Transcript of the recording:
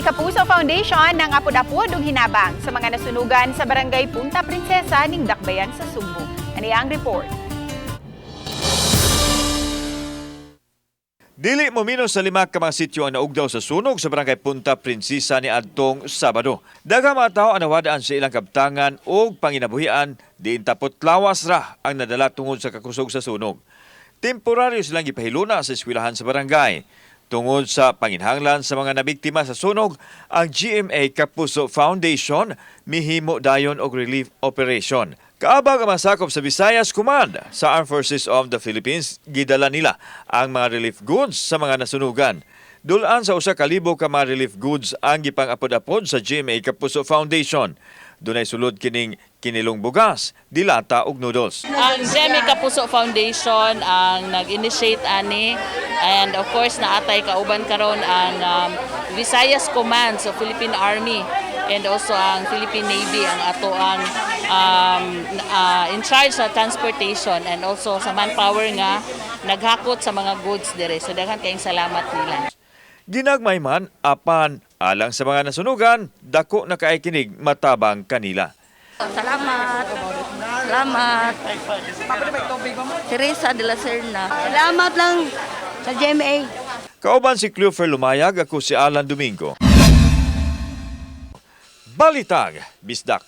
Kapuso Foundation ng apod-apod ug hinabang sa mga nasunugan sa Barangay Punta Princesa ning Dakbayan sa Sugbo. Ani ang report. Dili mo minus sa 5 ka mga sityo ang naugdaw sa sunog sa Barangay Punta Princesa ni adtong Sabado. Daghang mga tawo ang nawadaan sa ilang kabtangan ug panginabuhian, diin tapot lawas ra ang nadala tungod sa kakusog sa sunog. Temporaryo silang gipahiluna sa eskwelahan sa barangay. Tungod sa panginhanglan sa mga nabiktima sa sunog, ang GMA Kapuso Foundation mihimo dayon og relief operation. Kaabag ang masakop sa Visayas Command sa Armed Forces of the Philippines, gidala nila ang mga relief goods sa mga nasunugan. Dulaan sa 1,000 ka mga relief goods ang gipang-apod-apod sa GMA Kapuso Foundation. Dunay sulod kining kinilong bugas, dilata ug noodles. Ang GMA Kapuso Foundation ang nag-initiate ani, and of course naatay kauban karon ang Visayas Command sa Philippine Army and also ang Philippine Navy ang ato ang in charge sa transportation and also sa manpower nga naghakot sa mga goods dire. So daghan kayong salamat nila. Ginagmay man apan alang sa mga nasunugan, dako na kay kinig matabang kanila. Salamat. Salamat. Teresa de la Serna. Salamat lang sa GMA. Kauban si Cleofer Lumayag, ako si Alan Domingo. Balitang Bisdak.